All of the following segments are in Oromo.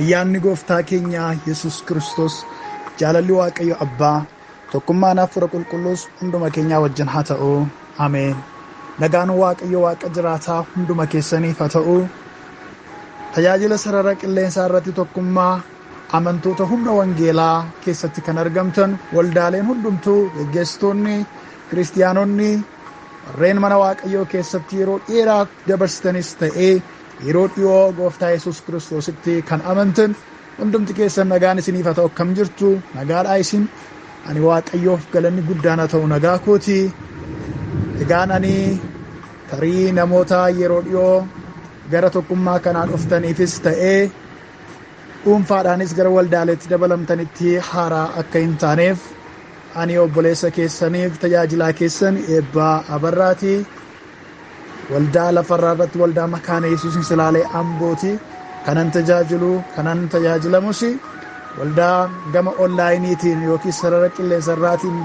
Ayyaanni gooftaa keenyaa Yesus Kiristoos, jaalalli Waaqayyo Abbaa, tokkummaan Hafuura Qulqulluus hunduma keenyaa wajjin haa ta'u. Ameen. Nagaan Waaqayyo Waaqa jiraataa hunduma keessaniif haa ta'u. Tajaajila sarara qilleensaa irratti tokkummaa amantoota humna wangeelaa keessatti kan argamtan waldaaleen hundumtuu, geggeessitoonni, kiristiyaanonni, warreen mana Waaqayyoo keessatti yeroo dheeraa dabarsitanis ta'ee yeroo dhiyoo gooftaa Yesus Kiristoositti kan amantan hundumti keessan nagaan isiniif haa ta'u. Akkam jirtu? Nagaadhaa isin? Ani Waaqayyoof galanni guddaan haa ta'u, nagaa kooti. Egaan ani tarii namoota yeroo dhiyoo gara tokkummaa kanaa dhuftaniifis ta'ee dhuunfaadhaanis gara waldaaleetti dabalamtanitti haaraa akka hin taaneef, ani obboleessa keessaniif tajaajilaa keessan Eebbaa Abarraati. Waldaa lafarraa irratti waldaa Makaana Yesuus Silaalee Ambooti kanan tajaajilu, kanan tajaajilamus waldaa gama onlaayiniitiin yookiin sarara qilleensarraatiin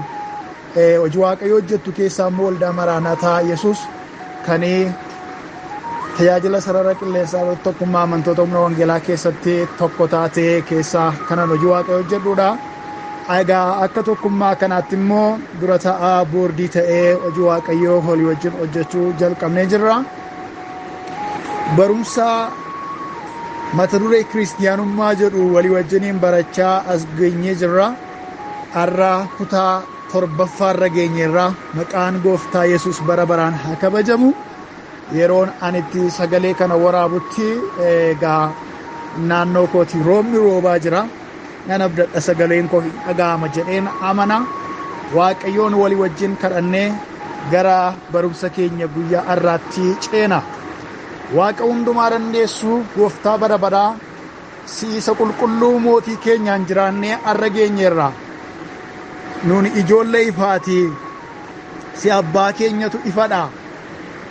hojii Waaqayyoo hojjettu keessaa immoo waldaa Maraanataa Yesuus kan tajaajila sarara qilleensaa irratti tokkummaa amantoota humna wangeelaa keessatti tokko taatee keessaa kanan hojii Waaqayyoo hojjedhudha. Egaa akka tokkummaa kanaatti immoo dura ta'aa boordii ta'ee hojii Waaqayyoo holii wajjin hojjechuu jalqabnee jirra. Barumsa mata duree kiristiyaanummaa jedhu walii wajjiniin barachaa as geenyee jirra. Har'a kutaa torbaffaarra geenyeerra. Maqaan gooftaa Yesuus bara baraan haa kabajamu. Yeroon ani itti sagalee kana waraabutti egaa naannoo kooti roobni roobaa jira. Nan abdadha sagaleen koo hin dhaga'ama jedheen amana. Waaqayyoon walii wajjin kadhannee gara barumsa keenya guyyaa har'aatti ceena. Waaqa hundumaa dandeessu, gooftaa bara baraa, si isa qulqulluu mootii keenyaan jiraannee har'a geenyeerra. Nuuni ijoollee ifaati. Si abbaa keenyatu ifadha.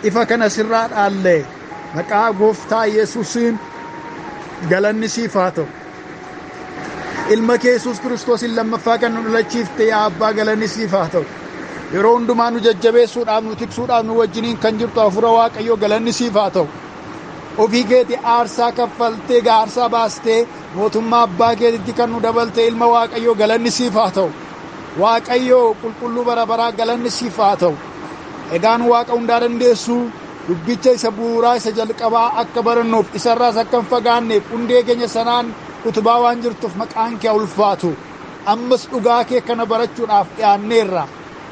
Ifa kana sirraa dhaalle. Maqaa gooftaa Yesuusiin galanni siif haa ta'u. Ilma kee Yesuus Kiristoosiin lammaffaa kan nu dhalachiifte yaa abbaa, galanni siif haa ta'u. Yeroo hundumaa nu jajjabeessuudhaaf, nu tiksuudhaaf nu wajjiniin kan jirtu Hafuura Waaqayyoo, galanni siif haa ta'u. Ofii keetii aarsaa kaffaltee, aarsaa baastee mootummaa abbaa keetitti kan nu dabalte ilma Waaqayyoo, galanni siif haa ta'u. Waaqayyoo qulqulluu bara baraa, galanni siif haa ta'u. Egaan Waaqa hundaa dandeessu, dubbicha isa bu'uuraa isa jalqabaa akka barannuuf, isarraas akka hin fagaanneef hundee keenya sanaan utubaa waan jirtuuf maqaan kee ulfaatu. Ammas dhugaa kee kana barachuudhaaf dhiyaanneerra.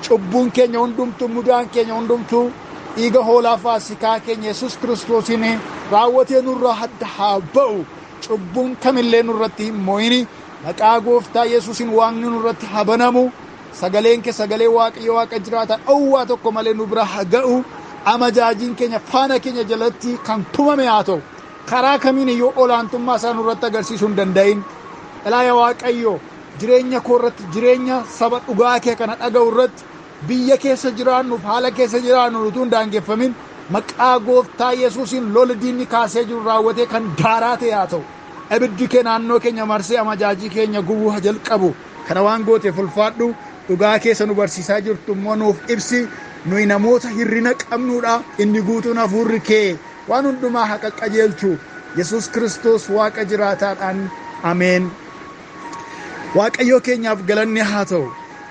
Cubbuun keenya hundumtuu, mudaan keenya hundumtuu dhiiga hoolaa faasikaa keenya Yesus Kiristoosiin raawwatee nurraa hadda haa ba'u. Cubbuun kamillee nurratti hin mo'ini. Maqaa gooftaa Yesuusiin waaqni nurratti haa banamu. Sagaleen kee sagalee Waaqayyo Waaqa jiraata dhowwaa tokko malee nu bira haa ga'u. Amajaajiin keenya faana keenya jalatti kan tumame haa ta'u. Karaa kamiin iyyuu olaantummaa isaa nurratti agarsiisuu hin danda'in. Ilaa yaa Waaqayyo, jireenya koo irratti, jireenya saba dhugaa kee kana dhaga'u irratti, biyya keessa jiraannuuf haala keessa jiraannu utuu hin daangeffamin, maqaa gooftaa Yesuusiin lola diinni kaasee jiru raawwatee kan daaraa ta'e haa ta'u. Ibiddi kee naannoo keenya marsee amajaajii keenya gubuu haa jalqabu. Kana waan gooteef ulfaadhu. Dhugaa keessa nu barsiisaa jirtu immoo nuuf ibsi. Nuyi namoota hirrina qabnuudha. Inni guutuun hafuurri kee waan hundumaa haa qaqqajeelchu. Yesuus Kiristoos Waaqa jiraataadhaan, ameen. Waaqayyoo keenyaaf galanni haa ta'u.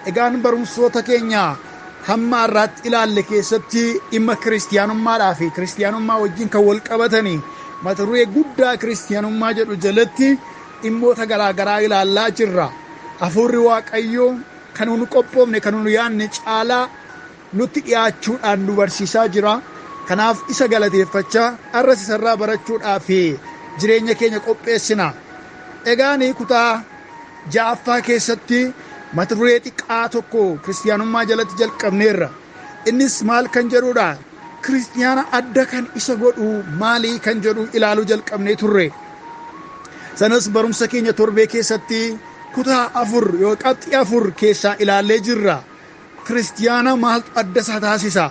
Egaan barumsoota keenya hamma har'aatti ilaalle keessatti dhimma kiristiyaanummaadhaa fi kiristiyaanummaa wajjin kan wal qabatanii mata duree guddaa kiristiyaanummaa jedhu jalatti dhimmoota garaa garaa ilaallaa jirra. Hafuurri Waaqayyoo kan nu qophoofne, kan nu yaadne caalaa nutti dhiyaachuudhaan nu barsiisaa jira. Kanaaf isa galateeffachaa har'as isarraa barachuudhaaf jireenya keenya qopheessina. Egaan kutaa ja'affaa keessatti mata duree xiqqaa tokko kiristiyaanummaa jalatti jalqabneerra. Innis maal kan jedhudha? Kiristiyaana adda kan isa godhu maalii kan jedhu ilaaluu jalqabnee turre. Sanas barumsa keenya torbee keessatti kutaa afur yoo qabxii afur keessaa ilaallee jirra. Kiristiyaana maaltu adda isaa taasisa?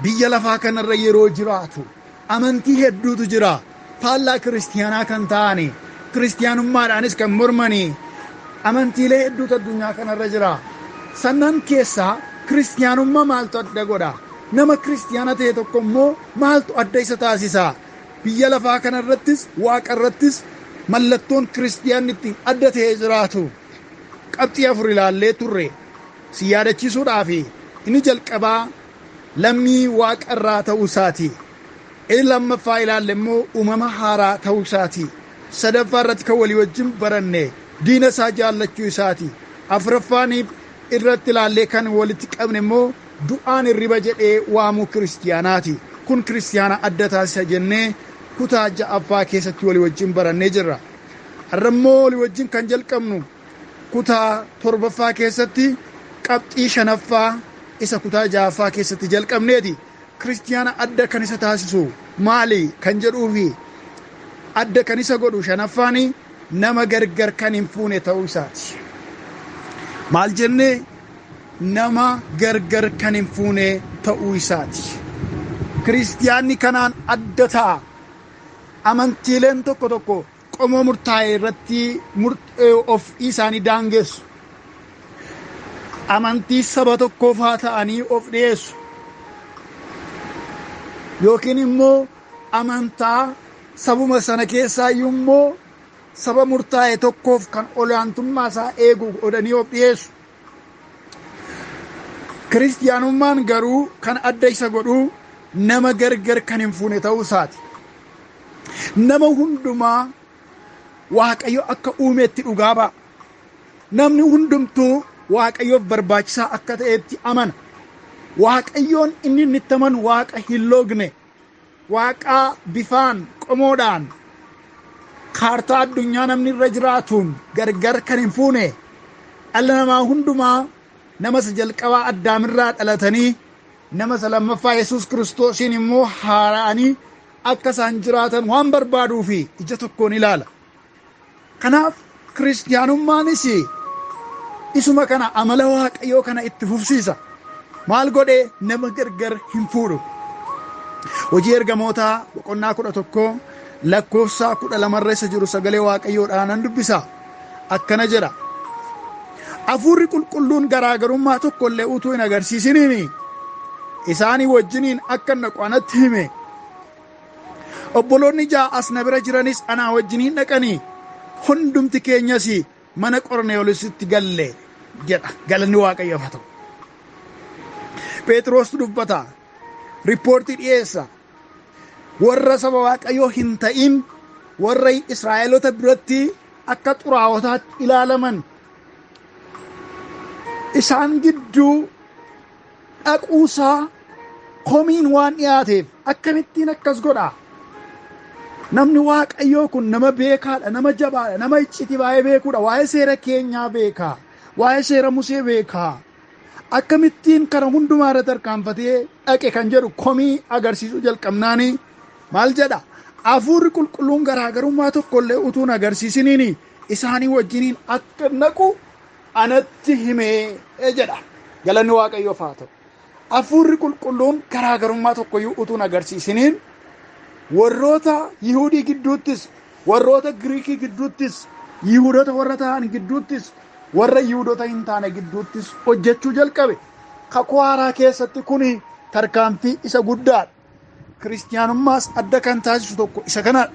Biyya lafaa kanarra yeroo jiraatu amantii hedduutu jira. Faallaa kiristiyaanaa kan ta'ani, kiristiyaanummaadhaanis kan mormanii amantiilee hedduutu addunyaa kanarra jira. Sannan keessaa kiristiyaanummaa maaltu adda godha? Nama kiristiyaana ta'e tokko immoo maaltu adda isa taasisa? Biyya lafaa kanarrattis waaqa irrattis Mallattoon kiristiyaanni ittiin adda ta'ee jiraatu qabxii 4 ilaallee turre si yaadachiisuudhaaf. Inni jalqabaa lammii waaqarraa ta'uu isaati. Inni lammaffaa ilaalle immoo uumama haaraa ta'uu isaati. Sadaffaa irratti kan walii wajjin baranne diina isaa jaallachuu isaati. Afuraffaan irratti ilaallee kan walitti qabne immoo du'aan hirriba jedhee waamuu kiristiyaanaati. Kun kiristiyaana adda taasisa jennee kutaa 6ffaa keessatti walii wajjin barannee jirra. Har'a immoo walii wajjin kan jalqabnu kutaa 7ffaa keessatti qabxii 5ffaa isa kutaa 6ffaa keessatti jalqabneeti. Kiristiyaana adda kan isa taasisu maali kan jedhuufi adda kan isa godhu 5ffaan nama gargar kan hin fuune ta'uu isaati. Maal jennee? Nama gargar kan hin fuune ta'uu isaati. Kiristiyaanni kanaan adda ta'a. Amantiileen tokko tokko qomoo murtaa'e irratti of isaanii daangessu. Amantii saba tokkoofaa ta'anii of dhiyeessu. Yookiin immoo amantaa sabuma sana keessaa immoo saba murtaa'e tokkoof kan olaantummaa isaa eegu godhanii of dhiyeessu. Kiristiyaanummaan garuu kan adda isa godhu nama gargar kan hin fuune ta'uu isaati. Nama hundumaa Waaqayyo akka uumetti dhugaa ba'a. Namni hundumtuu Waaqayyoof barbaachisaa akka ta'etti amana. Waaqayyoon inni itti amanu Waaqa hin loogne, Waaqa bifaan qomoodhaan kaartaa addunyaa namni irra jiraatuun gargar kan hin fuune, dhala namaa hundumaa nama isa jalqabaa Addaamirraa dhalatanii nama isa lammaffaa Yesuus Kiristoosiin immoo haara'anii akka isaan jiraatan waan barbaaduu fi ija tokkoon ilaala. Kanaaf kiristiyaanummaanis isuma kana amala Waaqayyoo kana itti fufsiisa. Maal godhee? Nama gargar hin fuudhu. Hojii ergamootaa boqonnaa 11 lakkoofsa 12 irra isa jiru sagalee Waaqayyoodhaan nan dubbisa. Akkana jedha. Hafuurri qulqulluun garaagarummaa tokko illee utuu hin agarsiisiniin isaanii wajjiniin akka naqu anatti hime. Obboloonni 6 as na bira jiranis anaa wajjiniin dhaqanii hundumti keenyas mana Qorneelositti galle jedha. Galanni Waaqayyoof haa ta'u. Phexros dubbata, riippoortii dhiyeessa. Warra saba Waaqayyoo hin ta'in, warra Israa'eloota biratti akka xuraa'otaatti ilaalaman isaan gidduu dhaquusaa komiin waan dhiyaateef akkamittiin akkas godha? Namni Waaqayyoo kun nama beekaadha, nama jabaadha, nama iccitii baay'ee beekuudha, waa'ee seera keenyaa beekaa, waa'ee seera Musee beekaa. Akkamittiin kana hundumaa irratti tarkaanfatee dhaqe kan jedhu komii agarsiisuu jalqabnaanii maal jedha? Hafuurri qulqulluun garaagarummaa tokkollee utuu hin agarsiisiniin isaanii wajjiniin akka naqu anatti himee jedha. Galanni Waaqayyoof haa ta'u. Hafuurri qulqulluun garaagarummaa tokkoyyuu utuu hin agarsiisiniin warroota Yihuudii gidduuttis, warroota Giriikii gidduuttis, Yihuudota warra ta'an gidduuttis, warra Yihuudota hin taane gidduuttis hojjechuu jalqabe. Kakuu haaraa keessatti kuni tarkaanfii isa guddaadha. Kiristiyaanummaas adda kan taasisu tokko isa kanadha.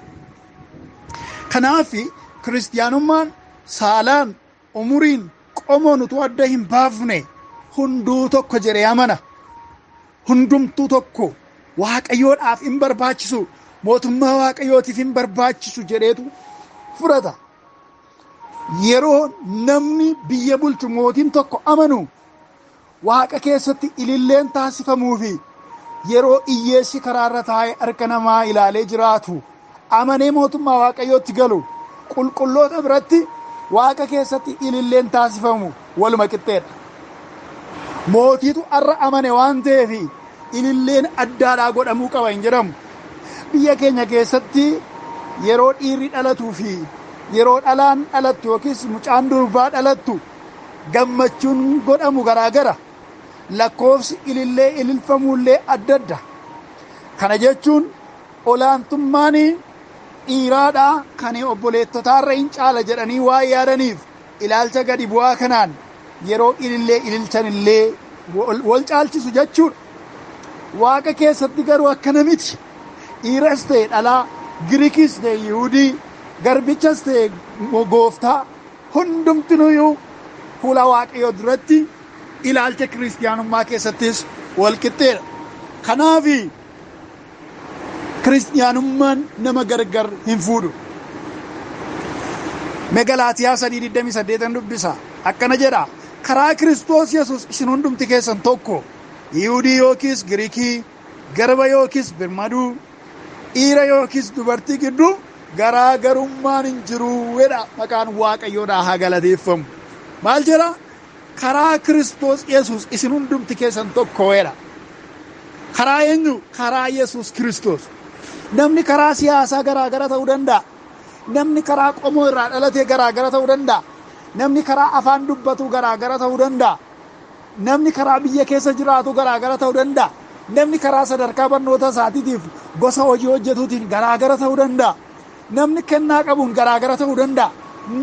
Kanaaf kiristiyaanummaan saalaan, umuriin, qomoon utuu adda hin baafne hunduu tokko jedhee amana. Hundumtuu tokko Waaqayyoodhaaf hin barbaachisu, mootummaa Waaqayyootiif hin barbaachisu jedheetu fudhata. Yeroo namni biyya bulchu mootiin tokko amanu Waaqa keessatti ililleen taasifamuu fi yeroo hiyyeessi karaarra taa'ee harka namaa ilaalee jiraatu amanee mootummaa Waaqayyootti galu qulqulloota biratti Waaqa keessatti ililleen taasifamu waluma qixxeedha. Mootiitu har'a amane waan ta'eef ililleen addaadhaa godhamuu qaba hin jedhamu. Biyya keenya keessatti yeroo dhiirri dhalatuu fi yeroo dhalaan dhalattu yookiis mucaan durbaa dhalattu gammachuun godhamu garaagara. Lakkoofsi ilillee ililfamuullee adda adda. Kana jechuun olaantummaan dhiiraadhaa kan obboleettotaarra hin caala jedhanii waan yaadaniif ilaalcha gadi bu'aa kanaan yeroo ilillee ililchan illee wal caalchisu jechuudha. Waaqa keessatti garuu akkana miti. Dhiiras ta'e dhalaa, Giriikis ta'e Yihuudii, Garbichas ta'e gooftaa hundumtinuyyuu fuula Waaqayyoo duratti ilaalcha kiristiyaanummaa keessattis wal qixxeedha. Kanaaf kiristiyaanummaan nama gargar hin fuudhu. Mee Galaatiyaa 3:28 dubbisa. Akkana jedha. Karaa Kiristoos Yesuus isin hundumti keessan tokko. Yihuudii yookiis Giriikii, garba yookiis birmaduu, dhiira yookiis dubartii gidduu garaagarummaan hin jiru jedha. Maqaan Waaqayyoodhaa haa galateeffamu. Maal jedha? Karaa Kiristoos Yesuus isin hundumti keessan tokko jedha. Karaa eenyu? Karaa Yesuus Kiristoos. Namni karaa siyaasaa garaagara ta'uu danda'a. Namni karaa qomoo irraa dhalatee garaagara ta'uu danda'a. Namni karaa afaan dubbatu garaagara ta'uu danda'a. Namni karaa biyya keessa jiraatu garaagara ta'uu danda'a. Namni karaa sadarkaa barnoota isaatiitiif gosa hojii hojjetuutiin garaagara ta'uu danda'a. Namni kennaa qabuun garaagara ta'uu danda'a.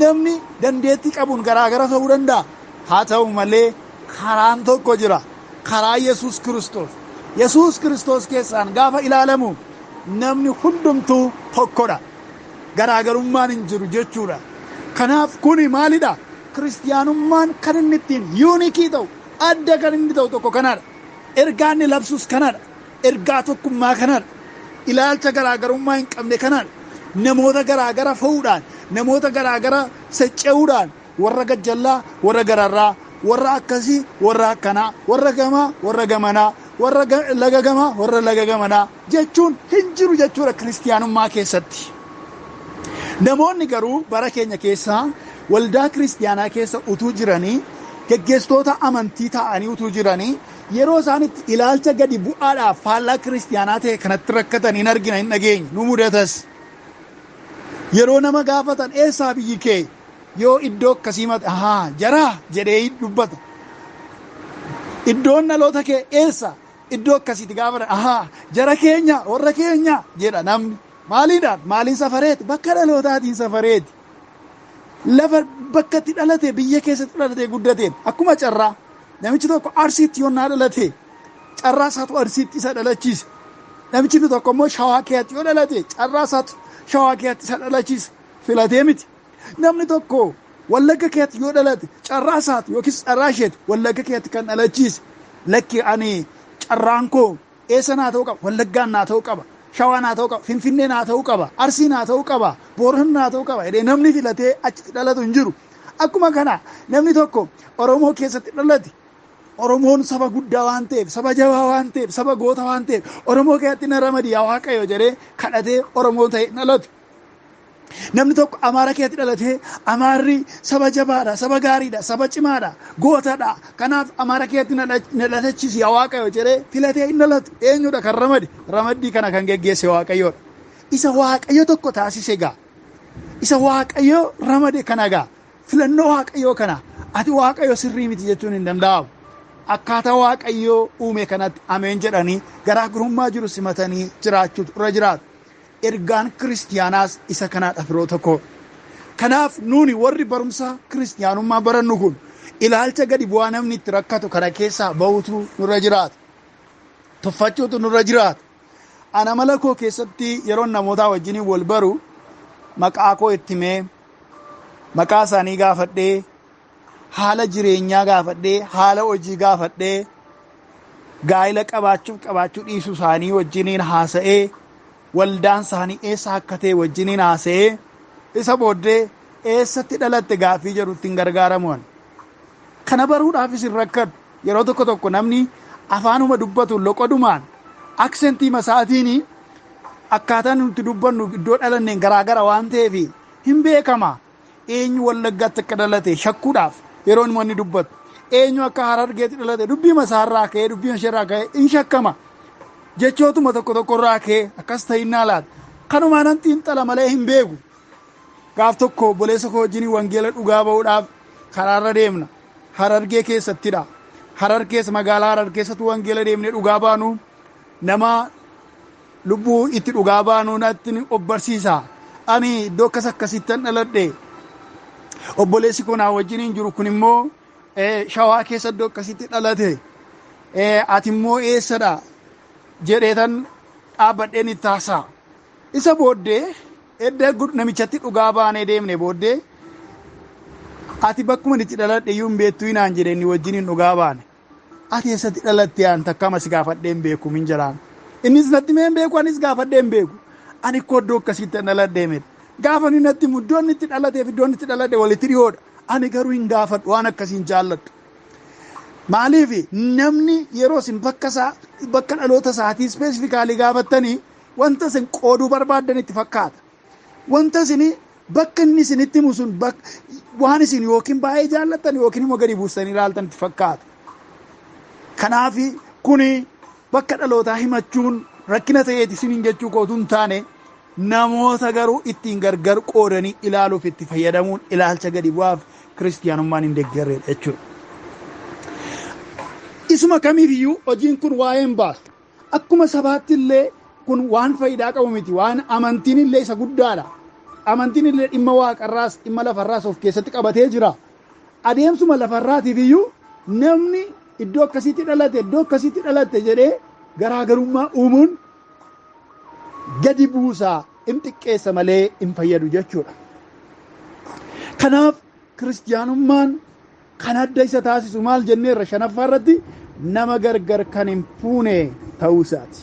Namni dandeettii qabuun garaagara ta'uu danda'a. Haa ta'u malee karaan tokko jira. Karaa Yesuus Kiristoos. Yesuus Kiristoos keessaan gaafa ilaalamu namni hundumtuu tokkodha. Garaagarummaan hin jiru jechuudha. Kanaaf kuni maalidha? Kiristiyaanummaan kan inni ittiin yuunikii ta'u, adda kan inni ta'u tokko kanadha. Ergaa inni labsus kanadha. Ergaa tokkummaa kanadha. Ilaalcha garaagarummaa hin qabne kanadha. Namoota garaagara fo'uudhaan, namoota garaagara secce'uudhaan, warra gajjallaa, warra gararraa, warra akkasii, warra akkanaa, warra gamaa, warra gamanaa, warra laga gamaa, warra laga gamanaa jechuun hin jiru jechuudha kiristiyaanummaa keessatti. Namoonni garuu bara keenya keessaa waldaa kiristiyaanaa keessa utuu jiranii, geggeessitoota amantii ta'anii utuu jiranii, yeroo isaan itti ilaalcha gadi bu'aadhaaf faallaa kiristiyaanaa ta'e kanatti rakkatan hin argina, hin dhageenye, nu mudatas. Yeroo nama gaafatan eessaa biyyi kee yoo iddoo akkasii mate, ahaa jaraa jedhee dubbata. Iddoon dhaloota kee eessa? Iddoo akkasiitti gaafatan, ahaa jara keenya, warra keenya jedha namni. Maaliidhaan? Maaliin safareeti? Bakka dhalootaatiin safareeti. Lafa bakka itti dhalate, biyya keessatti dhalatee guddateen akkuma carraa namichi tokko Arsiitti yonnaa dhalate carraa isaatu Arsiitti isa dhalachiise. Namichi tokko immoo Shawaa keessatti yoo dhalate carraa isaatu Shawaa keessatti isa dhalachiise. Filatee miti. Namni tokko Wallagga keessatti yoo dhalate carraa isaatu yookiis carraa isheetu Wallagga keessatti kan dhalachiise. Lakki ani carraan koo eessa naa ta'uu qaba? Wallaggaan naa ta'uu qaba. Shawaa naa ta'uu qaba, Finfinnee naa ta'uu qaba, Arsii naa ta'uu qaba, Boorana naa ta'uu qaba jedhee namni filatee achitti dhalatu hin jiru. Akkuma kana namni tokko Oromoo keessatti dhalate, Oromoon saba guddaa waan ta'eef, saba jabaa waan ta'eef, saba goota waan ta'eef, Oromoo keessatti na ramadi yaa Waaqayyo jedhee kadhatee Oromoo ta'e dhalatu. Namni tokko Amaara keessatti dhalatee Amaarri saba jabaadha, saba gaariidha, saba cimaadha, gootadha. Kanaaf Amaara keessatti na dhalachiisi yaa Waaqayyo jedhee filatee hin dhalatu. Eenyudha kan ramade? Ramaddii kana kan geggeesse Waaqayyoodha. Isa Waaqayyo tokko taasise gaa. Isa Waaqayyo ramade kana gaa. Filannoo Waaqayyoo kana ati Waaqayyo sirrii miti jechuun hin danda'amu. Akkaataa Waaqayyoo uume kanatti ameen jedhanii garaagarummaa jiru simatanii jiraachuutu irra jiraatu. Ergaan kiristiyaanaas isa kanaadha firoota koo. Kanaaf nuuni warri barumsa kiristiyaanummaa barannu kun ilaalcha gadi bu'aa namni itti rakkatu kana keessaa bahuutu nurra jiraata. Tuffachuutu nurra jiraata. Ana mala koo keessatti yeroo namootaa wajjiniin wal baru maqaa koo itti himee, maqaa isaanii gaafadhee, haala jireenyaa gaafadhee, haala hojii gaafadhee, gaa'ila qabaachuuf qabaachuu dhiisuu isaanii wajjiniin haasa'ee, waldaan isaanii eessa akka ta'e wajjiniin haasa'ee, isa booddee eessatti dhalatte gaaffii jedhu ittiin gargaaramu. Kana baruudhaafis hin rakkatu. Yeroo tokko tokko namni afaanuma dubbatu loqodumaan aksentii masaatiin akkaataa nuti dubbannu iddoo dhalanneen garaagara waan ta'eef hin beekama. Eenyu Wallaggaatti akka dhalate shakkuudhaaf yeroo inni dubbatu, eenyu akka Harargeetti dhalate dubbii masaarraa ka'ee dubbii isheerraa ka'ee hin shakkama. Jechootuma tokko tokkorraa ka'ee akkas ta'innaa laata. Kanumaan an xiinxala malee hin beeku. Gaaf tokko obboleessa koo wajjin wangeela dhugaa ba'uudhaaf karaarra deemna. Harargee keessattidha. Harar keessa magaalaa Harar keessatti wangeela deemnee dhugaa baanu nama lubbuu itti dhugaa baanu natti of barsiisa. Ani iddoo akkas akkasittan dhaladhe. Obboleessi koo naa wajjin hin jiru kun immoo Shawaa keessa iddoo akkasitti dhalate. Ati immoo eessadha jedheetan dhaabbadheen itti haasa'a. Isa booddee Edda namichatti dhugaa baanee deemne booddee ati bakkuma itti dhaladhe iyyuu hin beektu naan jedhe inni wajjin dhugaa baane. Ati eessatti dhalatte aan takkama si gaafadhee hin beeku min jedhaan. Innis natti mee hin beeku, anis gaafadhee hin beeku. Ani koo iddoo akkasiitti dhaladhee miti. Gaafa inni natti himu iddoon itti dhalatee fi iddoon itti dhaladhe walitti dhiyoodha. Ani garuu hin gaafadhu, waan akkasii hin jaalladhu. Maaliif namni yeroo isin bakka isaa bakka dhaloota isaatii specifically gaafattanii wanta isin qooduu barbaaddan itti fakkaata. Wanta isin bakka inni isinitti himu sun waan isin yookiin baay'ee jaallattan yookiin immoo gadi buustanii ilaaltan itti fakkaata. Kanaaf kuni bakka dhalootaa himachuun rakkina ta'eeti isiniin jechuu kootu hin taane, namoota garuu ittiin gargar qoodanii ilaaluuf itti fayyadamuun ilaalcha gadi bu'aaf kiristiyaanummaan hin deeggarreedha jechuudha. Isuma kamiifiyyuu hojiin kun waa'ee hin baasu. Akkuma sabaatti illee kun waan faayidaa qabu miti. Waan amantiin illee isa guddaadha. Amantiin illee dhimma waaqarraas dhimma lafarraas of keessatti qabatee jira. Adeemsuma lafarraatiif iyyuu namni iddoo akkasiitti dhalate iddoo akkasiitti dhalate jedhee garaagarummaa uumuun gadi buusaa hin xiqqeessa malee hin fayyadu jechuudha. Kanaaf kiristiyaanummaan kan adda isa taasisu maal jenneerra shanaffaa irratti nama gargar kan hin fuune ta'uu isaati.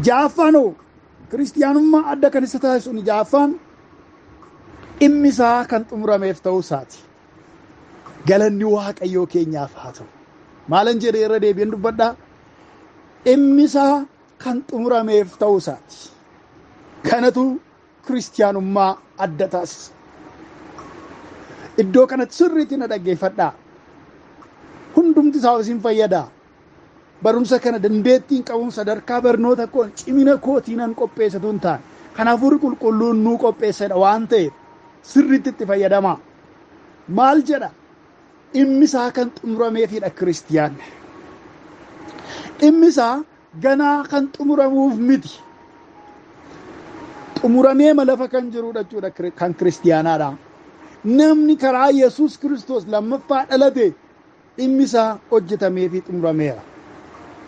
Ja'affaanoo kiristiyaanummaa adda kan isa taasisu ja'affaan dhimmi isaa kan xumurameef ta'uu isaati. Galanni Waaqayyoo keenyaaf haa ta'u. Maalan jedhee irra deebi'een dubbadhaa? Dhimmi isaa kan xumurameef ta'uu isaati. Kanatu kiristiyaanummaa adda taasisa. Iddoo kanatti sirriitti na dhaggeeffadhaa. Hundumti isaa isin fayyada. Barumsa kana dandeettiin qabuun sadarkaa barnoota koon cimina kootiinan qopheessatu hin taane. Kanaafuu qulqulluun nuu qopheessedha waan ta'eef sirriitti itti fayyadamaa. Maal jedha? Dhimmi isaa kan xumurameefidha kiristiyaanni. Dhimmi isaa ganaa kan xumuramuuf miti. Xumuramee lafa kan jirudha jechuudha kan kiristiyaanaadha. Namni karaa Yesuus Kiristoos lammaffaa dhalate dhimmi isaa hojjetamee fi xumurameera.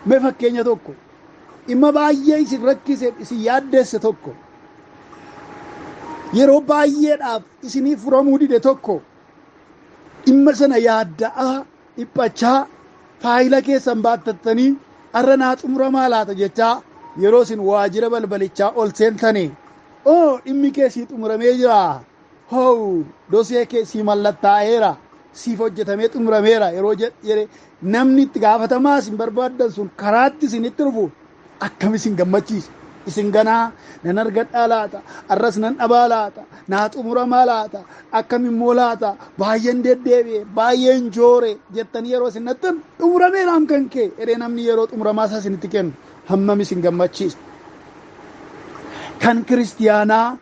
Mee fakkeenya tokko dhimma baay'ee isin rakkise isin yaaddeesse tokko yeroo baay'eedhaaf isinii furamuu dide tokko dhimma sana yaadda'aa dhiphachaa faayila keessan baattatanii har'a naa xumuramaa laata jechaa yeroo isin waajjira balbalichaa ol seentanii oo dhimmi kee sii xumuramee jira, hoo dosee kee sii mallattaa'eera, siif hojjetamee xumurameera yeroo jedhe namni itti gaafatamaa isin barbaaddan sun karaatti isinitti dhufu akkam isin gammachiisa. Isin ganaa nan argadhaa laata, arras nan dhabaa laata, naa xumuramaa laata, akkam immoo laata, baay'een deddeebi'e, baay'een joore jettanii yeroo isin nattan xumurameeraam kan kee jedhee namni yeroo xumuramaa isaa isinitti kennu hammam isin gammachiisa. Kan kiristiyaanaa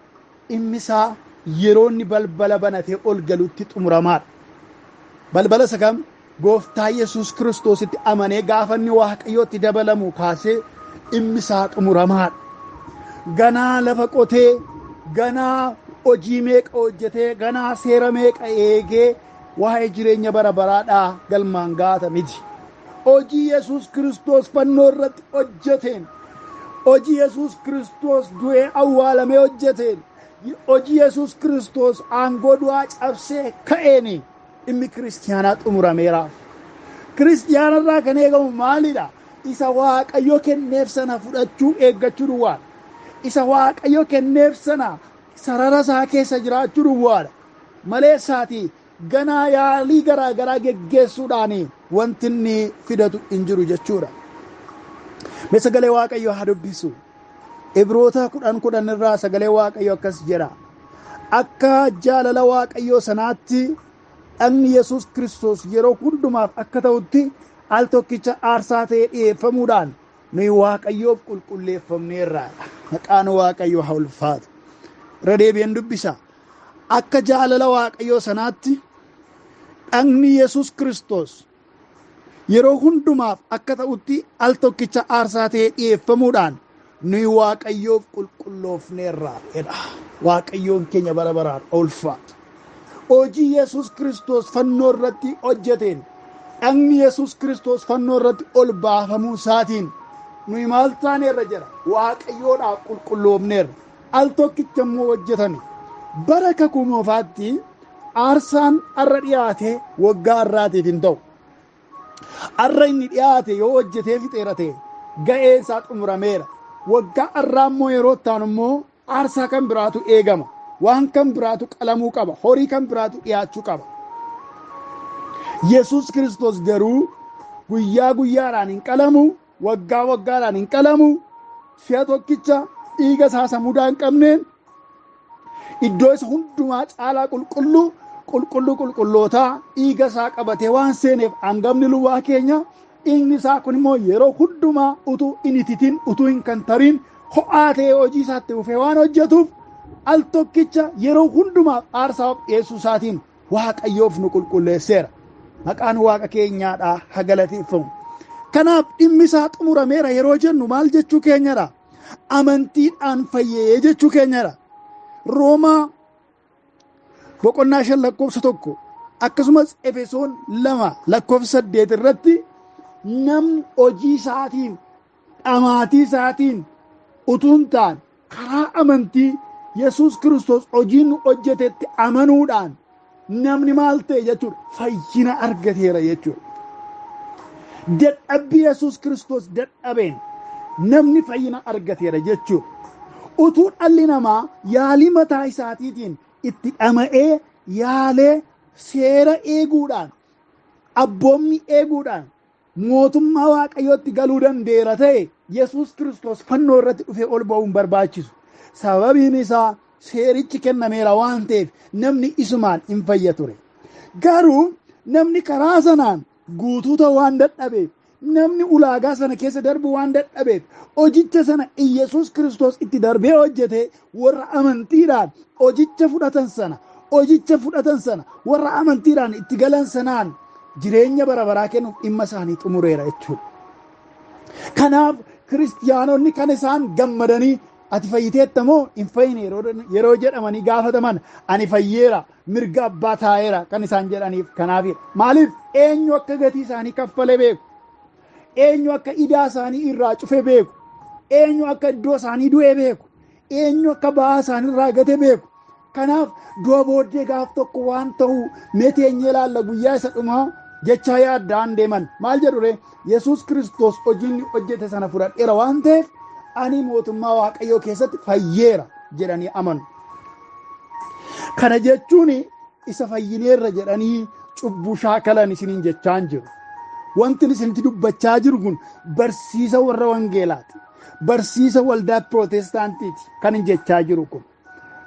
dhimmi isaa yeroo inni balbala banatee ol galutti xumuramaadha. Balbala isa kam? Gooftaa Yesuus Kiristoositti amanee gaafa inni Waaqayyootti dabalamu kaasee dhimmi isaa xumuramaadha. Ganaa lafa qotee, ganaa hojii meeqa hojjetee, ganaa seera meeqa eegee waa'ee jireenya bara baraadhaa galmaan gaata miti. Hojii Yesuus Kiristoos fannoo irratti hojjeteen, hojii Yesuus Kiristoos du'ee awwaalamee hojjeteen, hojii Yesuus Kiristoos aangoo du'aa cabsee ka'een dhimmi kiristiyaanaa xumurameera. Kiristiyaanarraa kan eegamu maalidha? Isa Waaqayyo kenneef sana fudhachuu eeggachuu duwwaadha. Isa Waaqayyo kenneef sana sarara isaa keessa jiraachuu duwwaadha. Malee isaatii ganaa yaalii garaa garaa geggeessuudhaan wanti inni fidatu hin jiru jechuudha. Mee sagalee Waaqayyo haa dubbisu. Ibroota 10:10 irraa sagalee Waaqayyo akkas jedha. Akka jaalala Waaqayyoo sanaatti dhagni Yesuus Kiristoos yeroo hundumaaf akka ta'utti al tokkicha aarsaa ta'ee dhi'eeffamuudhaan nuyi Waaqayyoof qulqulleeffamneerra. Maqaan Waaqayyoo haa ulfaatu. Irra deebi'een dubbisa. Akka jaalala Waaqayyoo sanaatti dhagni Yesuus Kiristoos yeroo hundumaaf akka ta'utti al tokkicha aarsaa ta'ee dhi'eeffamuudhaan nuyi Waaqayyoof qulqulloofneerra jedha. Waaqayyoon keenya bara baraan ulfaatu. Hojii Yesuus Kiristoos fannoo irratti hojjeteen, dhagni Yesuus Kiristoos fannoo irratti ol baafamuu isaatiin nuyi maal taaneerra jedha? Waaqayyoodhaaf qulqulloofneerra. Al tokkicha immoo hojjetame. Bara kakuu moofaatti aarsaan har'a dhiyaate waggaa har'aatiif hin ta'u. Har'a inni dhiyaate yoo hojjetee fixeera ta'e ga'ee isaa xumurameera. Waggaa har'aa immoo yeroo ta'an immoo aarsaa kan biraatu eegama. Waan kan biraatu qalamuu qaba. Horii kan biraatu dhiyaachuu qaba. Yesuus Kiristoos garuu guyyaa guyyaadhaan hin qalamu, waggaa waggaadhaan hin qalamu, si'a tokkicha dhiiga isaa isa mudaa hin qabneen iddoo isa hundumaa caalaa qulqulluu qulqulluu qulqullootaa dhiiga isaa qabatee waan seeneef hangafni lubaa keenya dhiigni isaa kun immoo yeroo hundumaa utuu hin ititin utuu hin kantariin ho'aa ta'ee hojii isaatti fufee waan hojjetuuf al tokkicha yeroo hundumaaf aarsaa of dhiyeessuu isaatiin Waaqayyoof nu qulqulleesseera. Maqaan Waaqa keenyaadhaa haa galateeffamu. Kanaaf dhimmi isaa xumurameera yeroo jennu maal jechuu keenyadha? Amantiidhaan fayyee jechuu keenyadha. Roomaa boqonnaa 5 lakkoofsa 1 akkasumas Efesoon 2 lakkoofsa 8 irratti namni hojii isaatiin dhamaatii isaatiin utuu hin taane karaa amantii Yesuus Kiristoos hojii nu hojjetetti amanuudhaan namni maal ta'e jechuudha? Fayyina argateera jechuudha. Dadhabbii Yesuus Kiristoos dadhabeen namni fayyina argateera jechuudha. Utuu dhalli namaa yaalii mataa isaatiitiin itti dhama'ee yaalee seera eeguudhaan abboommii eeguudhaan mootummaa Waaqayyootti galuu danda'eera ta'e Yesuus Kiristoos fannoo irratti dhufee ol ba'uu hin barbaachisu. Sababiin isaa seerichi kennameera waan ta'eef namni isumaan hin fayya ture. Garuu namni karaa sanaan guutuu ta'uu waan dadhabeef, namni ulaagaa sana keessa darbuu waan dadhabeef, hojicha sana Iyyasuus Kiristoos itti darbee hojjete warra amantiidhaan hojicha fudhatan sana, hojicha fudhatan sana, warra amantiidhaan itti galan sanaan jireenya bara baraa kennuuf dhimma isaanii xumureera jechuudha. Kanaaf kiristiyaanonni kan isaan gammadanii ati fayyiteetta moo hin fayyine yeroo jedhamanii gaafataman ani fayyeera mirga abbaa taa'eera kan isaan jedhaniif kanaafidha. Maaliif eenyu akka gatii isaanii kaffale beeku, eenyu akka idaa isaanii irraa cufe beeku, eenyu akka iddoo isaanii du'e beeku, eenyu akka ba'aa isaanii irraa gate beeku. Kanaaf du'a booddee gaaf tokko waan ta'u mee teenyee ilaalla guyyaa isa dhumaa jechaa yaaddaan deeman. Maal jedhu ree? Yesuus Kiristoos hojii inni hojjete sana fudhadheera waan ta'eef ani mootummaa Waaqayyoo keessatti fayyeera jedhanii amanu. Kana jechuun isa fayyineerra jedhanii cubbuu shaakalan isiniin jechaa hin jiru. Wanti isinitti dubbachaa jiru kun barsiisa warra wangeelaati. Barsiisa waldaa pirootestaantiiti kan hin jechaa jiru kun.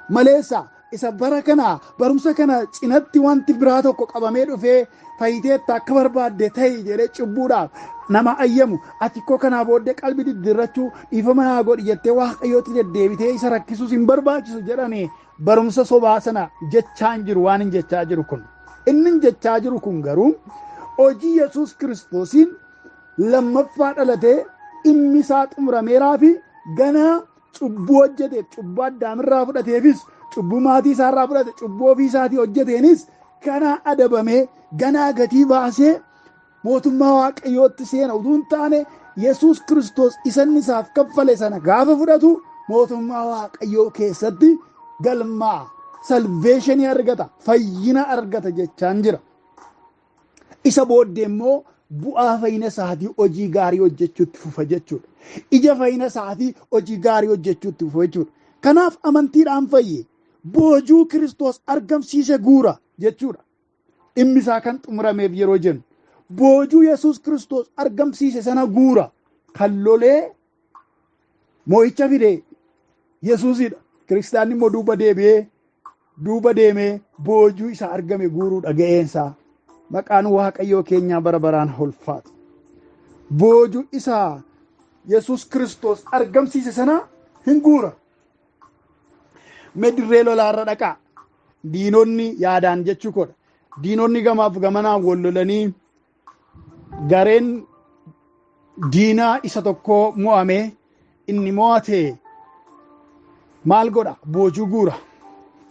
Maleessa isa bara kana barumsa kana cinatti wanti biraa tokko qabamee dhufee fayyiteetta akka barbaadde ta'i jedhee cubbuudhaaf nama ayyamu ati koo kanaa booddee qalbii diddiirrachuu dhiifama naa godhi jettee Waaqayyootti deddeebitee isa rakkisuus hin barbaachisu jedhanii barumsa sobaa sana jechaa hin jiru waan hin jechaa jiru kun. Inni hin jechaa jiru kun garuu hojii Yesuus Kiristoosiin lammaffaa dhalatee dhimmi isaa xumurameeraa fi ganaa cubbuu hojjeteef cubbuu Addaamirraa fudhateefis cubbuu maatii isaarraa fudhate cubbuu ofii isaatii hojjeteenis ganaa adabamee ganaa gatii baasee mootummaa Waaqayyootti seena utuu hin taane Yesuus Kiristoos isa inni isaaf kaffale sana gaafa fudhatu mootummaa Waaqayyoo keessatti galmaa salveeshinii argata, fayyina argata jechaan jira. Isa booddee immoo bu'aa fayyina isaatii hojii gaarii hojjechuutti fufa jechuudha. Ija fayyina isaatii hojii gaarii hojjechuutti fufa jechuudha. Kanaaf amantiidhaan fayye boojuu Kiristoos argamsiise guura jechuudha. Dhimmi isaa kan xumurameef yeroo jennu boojuu Yesuus Kiristoos argamsiise sana guura kan lolee moo'icha fide Yesuusidha. Kiristaanni immoo duuba deebi'ee duuba deemee boojuu isa argame guuruudha ga'eensaa. Maqaan Waaqayyoo keenyaa bara baraan ulfaatu. Boojuu isa Yesuus Kiristoos argamsiise sana hin guura. Mee dirree lolaarra dhaqaa. Diinonni yaadaan jechuu koodha. Diinonni gamaaf gamanaan wal lolanii gareen diinaa isa tokkoo mo'amee inni mo'ate maal godha? Boojuu guura.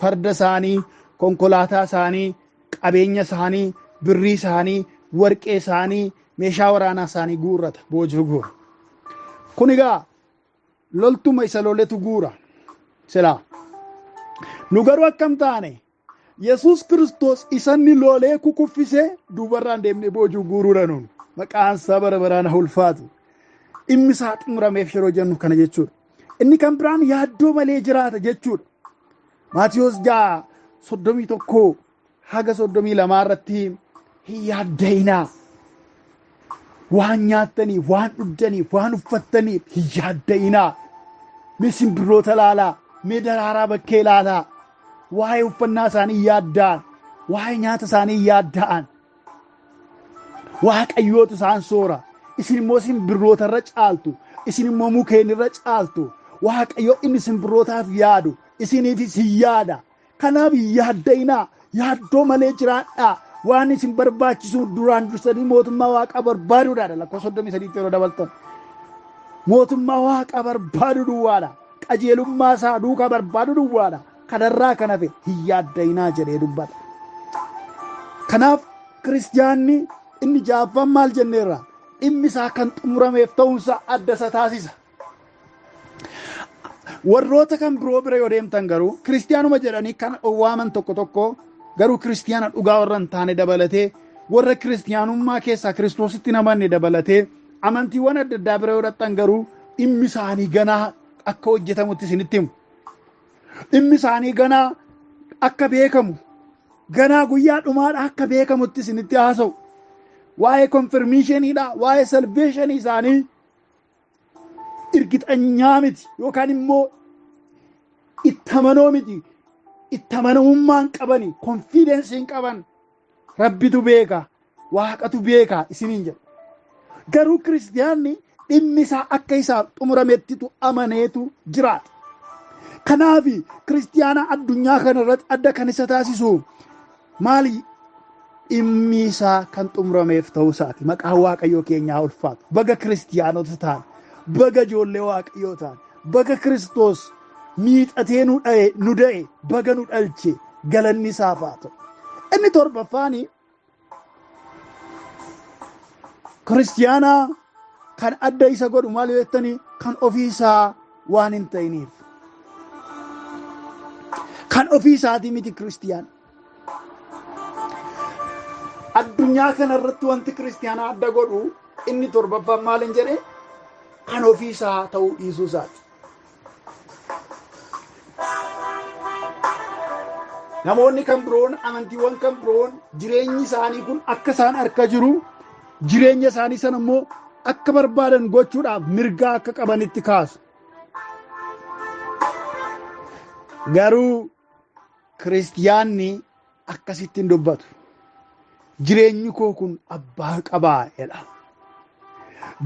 Farda isaanii, konkolaataa isaanii, qabeenya isaanii, birrii isaanii, warqee isaanii, meeshaa waraanaa isaanii guurrata. Boojuu guura. Kun egaa loltuma isa loletu guura. Silaa. Nu garuu akkam taane? Yesuus Kiristoos isa inni lolee kukuffisee duubarraan deemnee boojuu guuruudha nuun. Maqaan isaa bara baraan haa ulfaatu. Dhimmi isaa xumurameef yeroo jennu kana jechuudha. Inni kan biraan yaaddoo malee jiraata jechuudha. Maatiyoos 6:31 haga 32 irratti hin yaadda'inaa. Waan nyaattaniif, waan dhugdaniif, waan uffattaniif hin yaadda'inaa. Mee simbirroota ilaalaa, mee daraaraa bakkee ilaalaa. Waa'ee uffannaa isaanii yaadda'an, waa'ee nyaata isaanii yaadda'an. Waaqayyootu isaan soora. Isin immoo simbirroota irra caaltu, isin immoo mukeen irra caaltu. Waaqayyo inni simbirrootaaf yaadu, isiniifis hin yaada. Kanaaf hin yaadda'inaa, yaaddoo malee jiraadhaa. Waan isin barbaachisu duraan dursanii mootummaa waaqaa barbaaduudhaadha. Lakkoofsa 33 yeroo dabaltan. Mootummaa waaqaa barbaadu duwwaadha. Qajeelummaa isaa duukaa barbaadu duwwaadha. Kanarraa kan hafe hin yaadda'inaa jedhee dubbata. Kanaaf kiristiyaanni inni jaaffaan maal jenneerra? Dhimmi isaa kan xumurameef ta'uunsaa adda isa taasisa. Warroota kan biroo bira yoo deemtan garuu kiristiyaanuma jedhanii kan waaman tokko tokko garuu kiristiyaana dhugaa warra hin taane dabalatee warra kiristiyaanummaa keessaa Kiristoositti hin amanne dabalatee amantiiwwan adda addaa bira yoo dhaqxan garuu dhimmi isaanii ganaa akka hojjetamutti isinitti himu. Dhimmi isaanii ganaa akka beekamu, ganaa guyyaa dhumaadha akka beekamutti isinitti haasa'u. Waa'ee konfirmiisheniidha, waa'ee salveeshinii isaanii irgixanyaa miti yookaan immoo itti amanoo miti, itti amanamummaa hin qabani, konfiidensii hin qaban. Rabbitu beeka, waaqatu beeka isiniin jedhu. Garuu kiristiyaanni dhimmi isaa akka isaaf xumuramettitu amaneetu jiraata. Kanaaf kiristiyaana addunyaa kana irratti adda kan isa taasisu maali? Dhimmi isaa kan xumurameef ta'uu isaati. Maqaan Waaqayyoo keenyaa ulfaatu. Baga kiristiyaanota ta'an, baga ijoollee Waaqayyoo ta'an, baga Kiristoos miixatee nu dha'e, nu da'e, baga nu dhalche, galanni isaaf haa ta'u. Inni torbaffaani kiristiyaana kan adda isa godhu maal jettanii? Kan ofii isaa waan hin ta'iniif. Kan ofii isaatii miti kiristiyaan. Addunyaa kana irratti wanti kiristiyaana adda godhu inni torbaffaan maal hin jedhe? Kan ofii isaa ta'uu dhiisuu isaati. Namoonni kan biroon, amantiiwwan kan biroon jireenyi isaanii kun akka isaan harka jiru, jireenya isaanii sana immoo akka barbaadan gochuudhaaf mirgaa akka qabanitti kaasu. Garuu kiristiyaanni akkasitti hin dubbatu. Jireenyi koo kun abbaa qabaa jedha.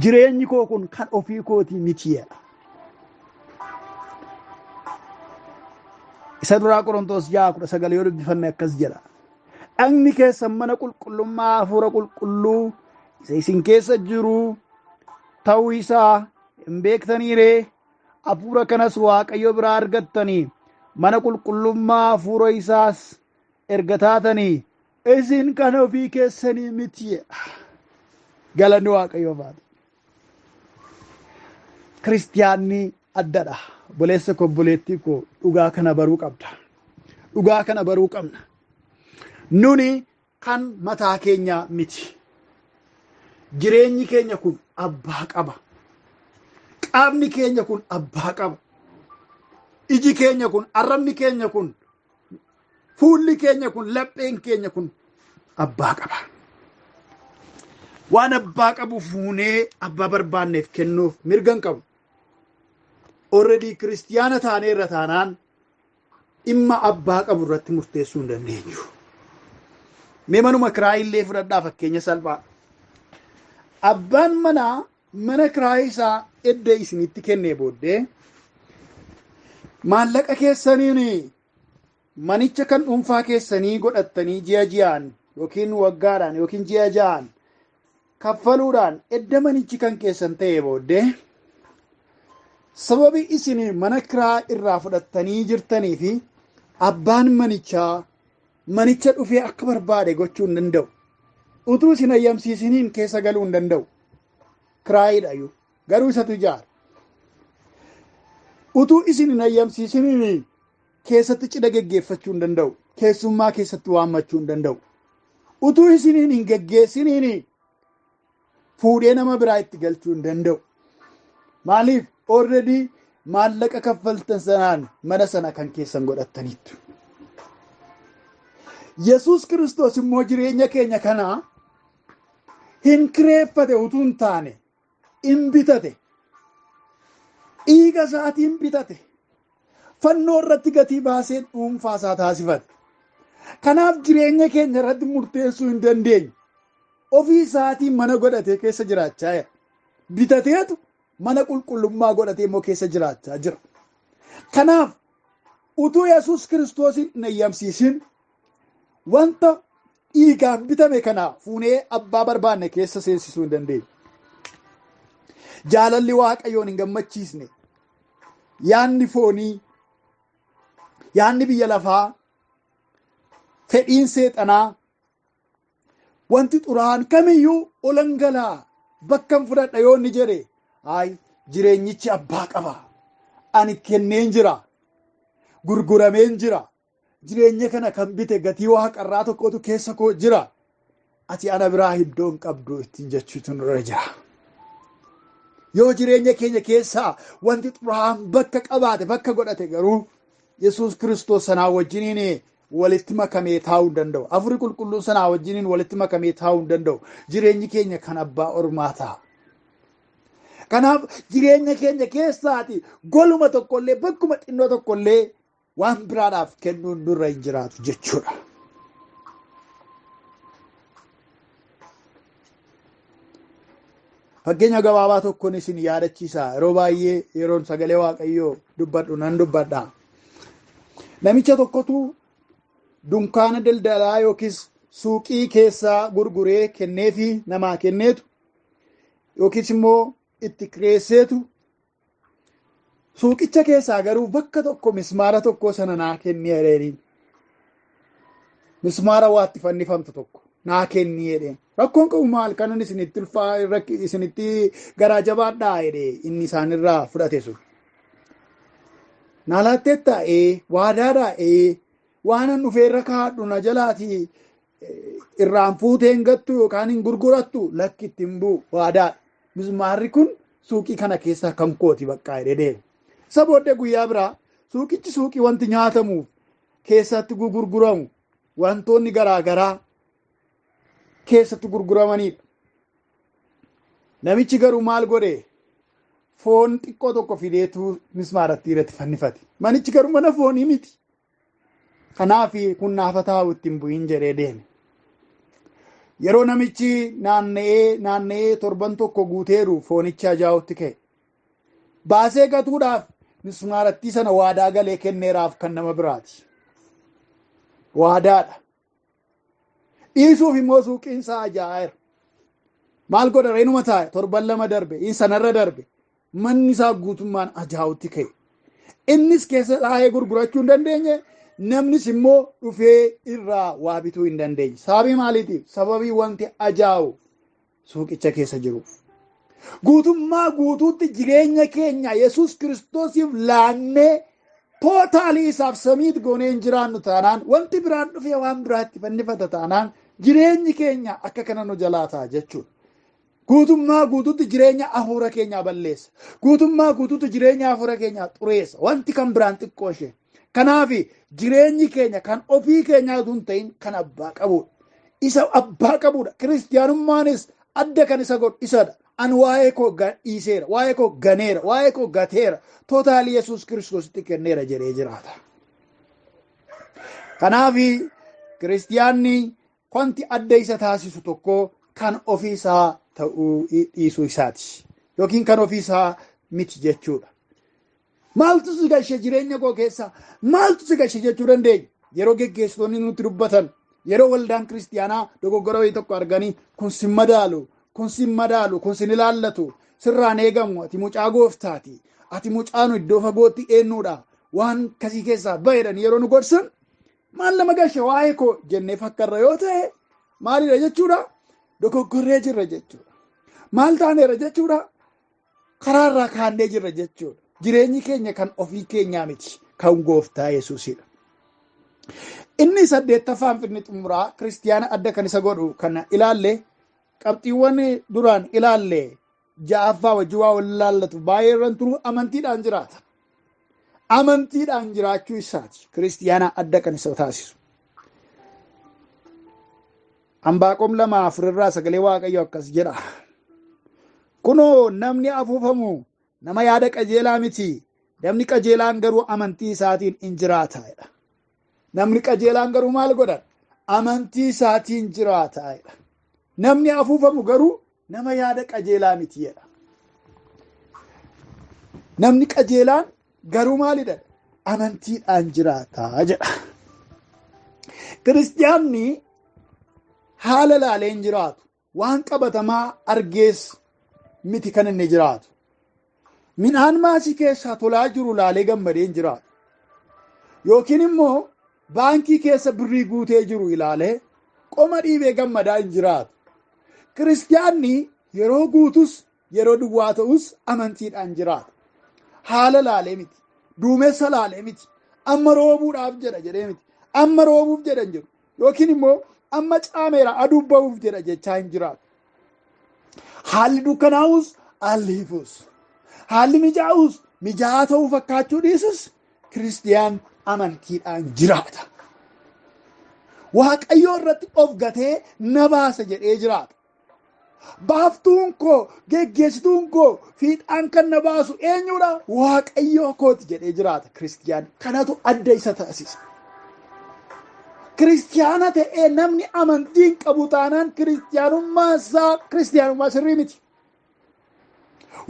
Jireenyi koo kun kan ofii kootii miti jedha. Isa duraa Qorontoos 6:19 yoo dubbifanne akkas jedha. Dhagni keessan mana qulqullummaa hafuura qulqulluu isa isin keessa jiru ta'uu isaa hin beektanii ree? Hafuura kanas Waaqayyo biraa argattanii mana qulqullummaa hafuura isaas erga taatanii isin kan ofii keessanii miti. Galanni Waaqayyoof haa ta'u. Kiristiyaanni addadha. Obboleessa koo, obboleettii koo, dhugaa kana baruu qabda. Dhugaa kana baruu qabna. Nuni kan mataa keenya miti. Jireenyi keenya kun abbaa qaba. Qaamni keenya kun abbaa qaba. Iji keenya kun, arrabni keenya kun, fuulli keenya kun, lapheen keenya kun abbaa qaba. Waan abbaa qabu fuunee abbaa barbaanneef kennuuf mirga hin qabu. Already kiristiyaana taaneerra taanaan dhimma abbaa qabu irratti murteessuu hin dandeenyu. Mee manuma kiraayii illee fudhadhaa fakkeenya salphaa. Abbaan manaa mana kiraayii isaa edda isinitti kennee booddee maallaqa keessaniin manicha kan dhuunfaa keessanii godhattanii ji'a ji'aan yookiin waggaadhaan yookiin ji'a ja'aan kaffaluudhaan edda manichi kan keessan ta'ee booddee sababi isin mana kiraa irraa fudhattanii jirtanii fi abbaan manichaa manicha dhufee akka barbaade gochuu hin danda'u. Utuu isin ayyamsiisiniin keessa galuu hin danda'u. Kiraayiidha iyyuu. Garuu isatu ijaara. Utuu isin hin ayyamsiisiniin keessatti cidha geggeeffachuu hin danda'u. Keessummaa keessatti waammachuu hin danda'u. Utuu isiniin hin geggeessiniin fuudhee nama biraa itti galchuu hin danda'u. Maaliif? Already maallaqa kaffaltan sanaan mana sana kan keessan godhattaniittu. Yesuus Kiristoos immoo jireenya keenya kanaa hin kireeffate utuu hin taane hin bitate. Dhiiga isaatiin bitate. Fannoo irratti gatii baasee dhuunfaa isaa taasifate. Kanaaf jireenya keenya irratti murteessuu hin dandeenyu. Ofii isaatiin mana godhatee keessa jiraachaa jira. Bitateetu mana qulqullummaa godhatee immoo keessa jiraachaa jira. Kanaaf utuu Yesuus Kiristoos hin ayyamsiisin wanta dhiigaan bitame kana fuunee abbaa barbaanne keessa seensisuu hin dandeenyu. Jaalalli Waaqayyoon hin gammachiisne, yaanni foonii, yaanni biyya lafaa, fedhiin seexanaa, wanti xuraa'aan kamiyyuu olan galaa bakkan fudhadha yoo inni jedhe, hayi jireenyichi abbaa qaba. Ani kenneen jira, gurgurameen jira. Jireenya kana kan bite gatii waaqarraa tokkotu keessa koo jira. Ati ana biraa iddoo hin qabdu ittiin jechuutu nurra jira. Yoo jireenya keenya keessaa wanti xuraa'aan bakka qabaate bakka godhate garuu Yesuus Kiristoos sanaa wajjiniin walitti makamee taa'uu hin danda'u. Hafuurri qulqulluun sanaa wajjiniin walitti makamee taa'uu hin danda'u. Jireenyi keenya kan abbaa ormaa ta'a. Kanaaf jireenya keenya keessaati goluma tokkollee bakkuma xinnoo tokkollee waan biraadhaaf kennuun nurra hin jiraatu jechuudha. Fakkeenya gabaabaa tokkoon isin yaadachiisa. Yeroo baay'ee yeroon sagalee Waaqayyoo dubbadhu nan dubbadha. Namicha tokkotu dunkaana daldalaa yookiis suuqii keessaa gurguree kenneefi namaa kenneetu yookiis immoo itti kireesseetu suuqicha keessaa garuu bakka tokko mismaara tokko sana naa kenni jedheeni. Mismaara waatti fannifamtu tokko naa kenni jedheen. Rakkoon qabu maal kanan isinitti ulfaa isinitti garaa jabaadhaa jedhee inni isaanirraa fudhate sun. Naa laatteettaa ee waadaadhaa ee waanan dhufeerra kaadhu na jalaatii irraan fuutee hin gattu yookaan hin gurgurattu lakki ittiin bu'u waadaadha. Mismaarri kun suuqii kana keessaa kan kooti baqqaa jedhee deeme. Isa booddee guyyaa biraa suuqichi suuqii wanti nyaatamuuf keessatti gurguramu wantoonni garaa garaa keessatti gurguramanidha. Namichi garuu maal godhe? Foon xiqqoo tokko fideetu mismaaratti irratti fannifate. Manichi garuu mana foonii miti. Kanaaf kun naafa taa'u ittiin bu'in jedhee deeme. Yeroo namichi naanna'ee naanna'ee torban tokko guuteeru foonichi ajaa'utti ka'e. Baasee gatuudhaaf mismaarattii sana waadaa galee kenneeraaf kan nama biraati. Waadaadha. Dhiisuuf immoo suuqiin isaa ajaa'eera. Maal godha reenuma taa'e torban lama darbe inni sanarra darbe manni isaa guutummaan ajaa'utti ka'e. Innis keessa taa'ee gurgurachuu hin dandeenye. Namnis immoo dhufee irraa waa bituu hin dandeenye. Sababii maaliitiif? Sababii wanti ajaa'u suuqicha keessa jiruuf. Guutummaa guutuutti jireenya keenya Yesuus Kiristoosiif laannee tootaalii isaaf samiit goonee hin jiraannu taanaan wanti biraan dhufee waan biraatti fannifata taanaan jireenyi keenya akka kana nu jalaa ta'a jechuudha. Guutummaa guutuutti jireenya hafuura keenyaa balleessa. Guutummaa guutuutti jireenya hafuura keenyaa xureessa. Wanti kan biraan xiqqoo ishee. Kanaaf jireenyi keenya kan ofii keenyaa utuu hin ta'in kan abbaa qabudha. Isa abbaa qabudha. Kiristiyaanummaanis adda kan isa godhu isadha. An waa'ee koo dhiiseera, waa'ee koo ganeera, waa'ee koo gateera, tootaalii Yesuus Kiristoositti kenneera jedhee jiraata. Kanaaf kiristiyaanni wanti adda isa taasisu tokko kan ofii isaa ta'uu dhiisuu isaati. Yookiin kan ofii isaa miti jechuudha. Maaltu si gashe jireenya koo keessa? Maaltu si gashe jechuu dandeenya? Yeroo geggeessitoonni nutti dubbatan, yeroo waldaan kiristiyaanaa dogoggora wayii tokko arganii kun si madaalu, kun si madaalu, kun si ilaallatu, sirraan eegamu, ati mucaa gooftaati, ati mucaa nu iddoo fagootti eenyuudha, waan kasii keessaa baheedhan yeroo nu gorsan maal nama gashe waa'ee koo jennee fakkarra yoo ta'e maalidha jechuudha? Dogoggorree jirra jechuudha. Maal taaneera jechuudha? Karaarraa kaannee jirra jechuudha. Jireenyi keenya kan ofii keenyaa miti, kan gooftaa Yesuusidha. Inni saddeettaffaan finni xumuraa kiristiyaana adda kan isa godhu kana ilaalle, qabxiiwwan duraan ilaalle ja'affaa wajjin waa wal ilaallatu baay'ee irran turu, amantiidhaan jiraata. Amantiidhaan jiraachuu isaati kiristiyaana adda kan isa taasisu. Anbaaqom 2:4 irraa sagalee Waaqayyo akkas jedha. Kunoo, namni afuufamu nama yaada qajeelaa miti. Namni qajeelaan garuu amantii isaatiin in jiraata jedha. Namni qajeelaan garuu maal godha? Amantii isaatiin jiraata jedha. Namni afuufamu garuu nama yaada qajeelaa miti jedha. Namni qajeelaan garuu maalidha? Amantiidhaan jiraata jedha. Kiristiyaanni haala laalee hin jiraatu. Waan qabatamaa argees miti kan inni jiraatu. Midhaan maasii keessaa tolaa jiru laalee gammadee hin jiraatu. Yookiin immoo baankii keessa birrii guutee jiru ilaalee qoma dhiibee gammadaa hin jiraatu. Kiristiyaanni yeroo guutus yeroo duwwaa ta'us amantiidhaan jiraata. Haala laalee miti. Duumessa laalee miti. Amma roobuudhaaf jedha jedhee miti. Amma roobuuf jedha hin jiru. Yookiin immoo amma caameera, aduu ba'uuf jedha jechaa hin jiraatu. Haalli dukkanaa'us haalli ifus, haalli mijaa'us mijaa'aa ta'uu fakkaachuu dhiisus, kiristiyaan amantiidhaan jiraata. Waaqayyoo irratti of gatee na baasa jedhee jiraata. Baaftuun koo, geggeessituun koo, fiixaan kan na baasu eenyudha? Waaqayyoo kooti jedhee jiraata kiristiyaan. Kanatu adda isa taasisa. Kiristiyaana ta'ee namni amantii hin qabu taanaan, kiristiyaanummaa isaa kiristiyaanummaa sirrii miti.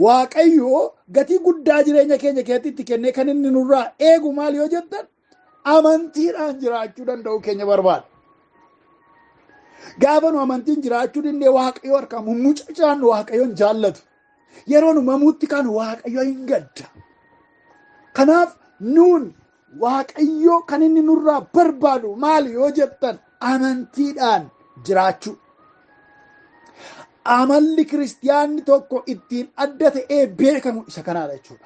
Waaqayyo gatii guddaa jireenya keenya keessatti itti kennee kan inni nurraa eegu maal yoo jettan, amantiidhaan jiraachuu danda'u keenya barbaada. Gaafa nu amantiin jiraachuu dindee Waaqayyo harkaa mummucacaan, Waaqayyoon jaallatu. Yeroo nu mamuutti kan Waaqayyo hin gadda. Kanaaf nuun Waaqayyo kan inni nurraa barbaadu maal yoo jettan, amantiidhaan jiraachuu. Amalli kiristiyaanni tokko ittiin adda ta'ee beekamu isa kanaadha jechuudha.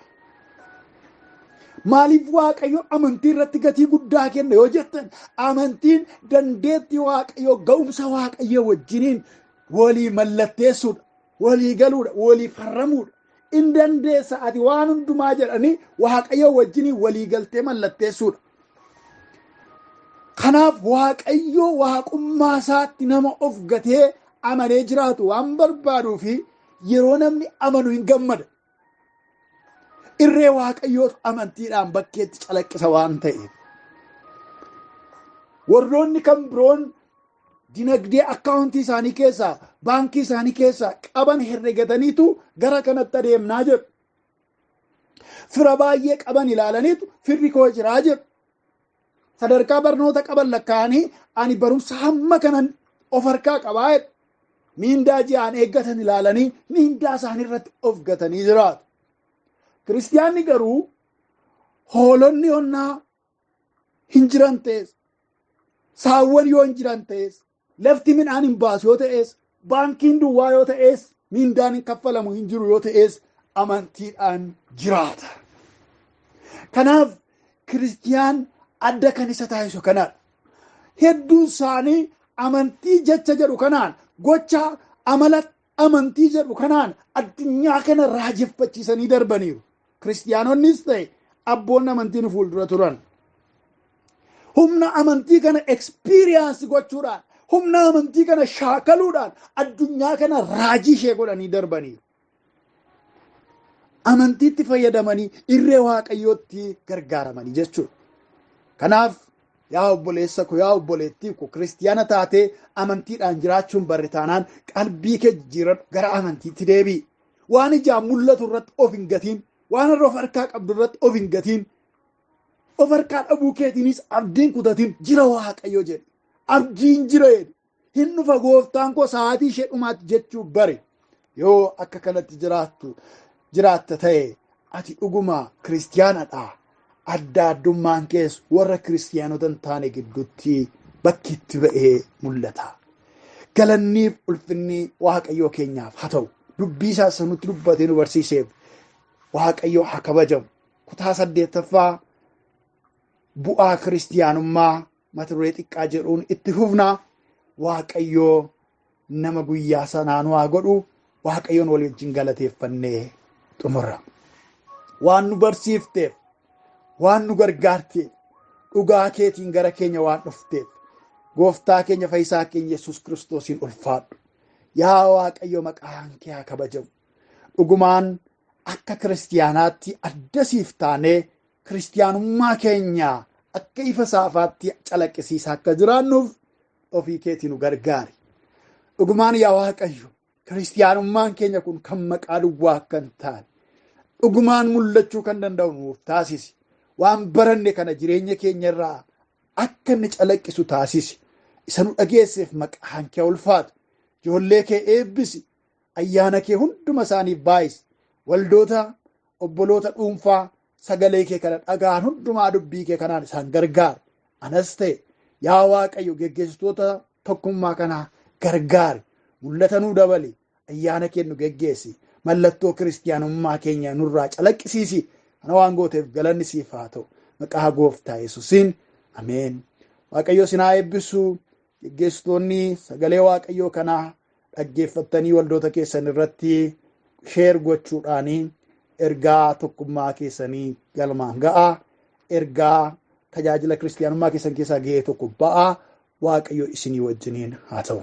Maaliif Waaqayyo amantii irratti gatii guddaa kenna yoo jettan, amantiin dandeettii Waaqayyo, ga'umsa Waaqayyo wajjiniin walii mallatteessuudha, walii galuudha, walii farramuudha. In dandeessa ati waan hundumaa jedhanii Waaqayyo wajjiniin walii galtee mallatteessuudha. Kanaaf Waaqayyo waaqummaa isaatti nama of gatee amanee jiraatu waan barbaaduu fi yeroo namni amanu hin gammada. Irree Waaqayyootu amantiidhaan bakkeetti calaqqisa waan ta'eef. Warroonni kan biroon dinagdee akkaawuntii isaanii keessaa, baankii isaanii keessaa qaban herregataniitu gara kanatti adeemnaa jedhu. Fira baay'ee qaban ilaalaniitu firri koo jiraa jedhu. Sadarkaa barnoota qaban lakkaa'anii ani barumsa hamma kanan of harkaa qabaa jedhu. Miindaa ji'aan eeggatan ilaalanii miindaa isaanii irratti of gatanii jiraatu. Kiristiyaanni garuu hoolonni onnaa hin jiran ta'es, saawwan yoo hin jiran ta'es, lafti midhaan hin baasu yoo ta'es, baankiin duwwaa yoo ta'es, miindaan hin kaffalamu hin jiru yoo ta'es, amantiidhaan jiraata. Kanaaf kiristiyaan adda kan isa taasisu kanaadha. Hedduun isaanii amantii jecha jedhu kanaan, gocha amala amantii jedhu kanaan addunyaa kana raajeffachiisanii darbaniiru. Kiristiyaanonnis ta'e abboonni amantii nu fuuldura turan. Humna amantii kana experience gochuudhaan, humna amantii kana shaakaluudhaan addunyaa kana raajii ishee godhanii darbaniiru. Amantiitti fayyadamanii irree Waaqayyootti gargaaramanii jechuudha. Kanaaf yaa obboleessa ko, yaa obboleettii ko, kiristiyaana taatee amantiidhaan jiraachuun barre taanaan, qalbii kee jijjiiradhu, gara amantiitti deebi'i. Waan ijaan mul'atu irratti of hin gatiin, waan irra of harkaa qabdu irratti of hin gatiin, of harkaa dhabuu keetiinis abdiin kutatiin, jira Waaqayyo jedhi. Abdiin jira jedhi. Hin dhufa gooftaan koo sa'aatii ishee dhumaatti jechuu bari. Yoo akka kanatti jiraattu jiraatta ta'e, ati dhuguma kiristiyaanadha. Adda addummaan kees warra kiristiyaanota hin taane gidduutti bakki itti ba'ee mul'ata. Galanniif ulfinni Waaqayyoo keenyaaf haa ta'u. Dubbii isaa isa nutti dubbatee nu barsiiseef Waaqayyo haa kabajamu. Kutaa 8ffaa bu'aa kiristiyaanummaa mata duree xiqqaa jedhuun itti fufnaa. Waaqayyoo nama guyyaa sanaa nu haa godhu. Waaqayyoon walii wajjin galateeffannee xumurra. Waan nu barsiifteef, waan nu gargaarteef, dhugaa keetiin gara keenya waan dhufteef, gooftaa keenya fayyisaa keenya Yesuus Kiristoosiin ulfaadhu. Yaa Waaqayyo maqaan kee haa kabajamu. Dhugumaan akka kiristiyaanaatti adda siif taanee kiristiyaanummaa keenya akka ifa saafaatti calaqqisiisaa akka jiraannuuf ofii keetii nu gargaari. Dhugumaan yaa Waaqayyo kiristiyaanummaan keenya kun kan maqaa duwwaa akka hin taane dhugumaan mul'achuu kan danda'u nuuf taasisi. Waan baranne kana jireenya keenya irraa akka inni calaqqisu taasisi. Isa nu dhageesseef maqaan kee ulfaatu. Ijoollee kee eebbisi. Ayyaana kee hunduma isaaniif baay'isi. Waldoota obboloota dhuunfaa sagalee kee kana dhagaan hundumaa dubbii kee kanaan isaan gargaari. Anas ta'e yaa Waaqayyo geggeessitoota tokkummaa kanaa gargaari. Mul'ata nuu dabali. Ayyaana kee nu geggeessi. Mallattoo kiristiyaanummaa keenya nurraa calaqqisiisi. Kana waan gooteef galanni siif haa ta'u. Maqaa gooftaa Yesuusiin ameen. Waaqayyo isin haa eebbisu. Geggeessitoonni sagalee Waaqayyoo kanaa dhaggeeffattanii waldoota keessan irratti sheer gochuudhaanii ergaa tokkummaa keessanii galmaan ga'aa. Ergaa tajaajila kiristiyaanummaa keessan keessaa ga'ee tokko ba'aa. Waaqayyo isinii wajjiniin haa ta'u.